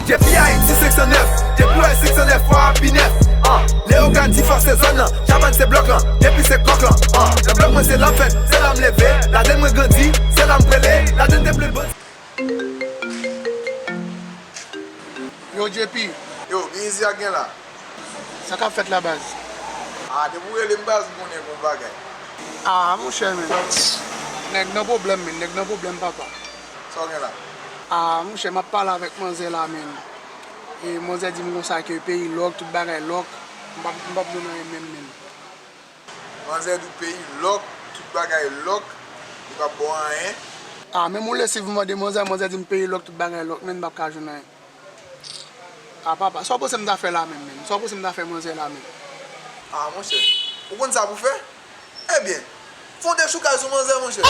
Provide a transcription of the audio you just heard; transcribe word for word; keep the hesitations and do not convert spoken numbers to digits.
Depi Ayiti senk san nèf, depi w wè senk san nèf, w a Happy nèf. An, Leyogàn difòse zòn nan, Chavannes se blòk lan, depi se kòk lan. An, nan blòk mwen se la m fèt, se la m leve, ladann mwen grandi, se la m prele, ladann te plen bandi. Yo, J P. Yo, Busy a gen la. Sa k ap fèt la, baz? Ah, depi w rele m, baz, m konnen gon bagay. Ah, monchè, men. Nèg nan pwoblèm, men. Nèg nan pwoblèm, papa. Sa w gen la? Ah, monchè, m ap pale avèk manzè la, men. E manzè di m konsa ke peyi lòk, tout bagay lòk. M p ap, m p ap jwenn anyen menm, men. Manzè di w peyi lòk, tout bagay lòk, li p ap ba w anyen. Ah, menm yon lesiv m mande manzè, manzè di m peyi lòk, tout bagay lòk, men m p ap ka jwenn anyen. Ah, papa, sa w panse m ta fè la menm, menm? Sa w panse m ta fè manzè la menm? Ah, monchè, ou konn sa pou fè? Ebyen, fè yon dechoukay sou manzè, monchè.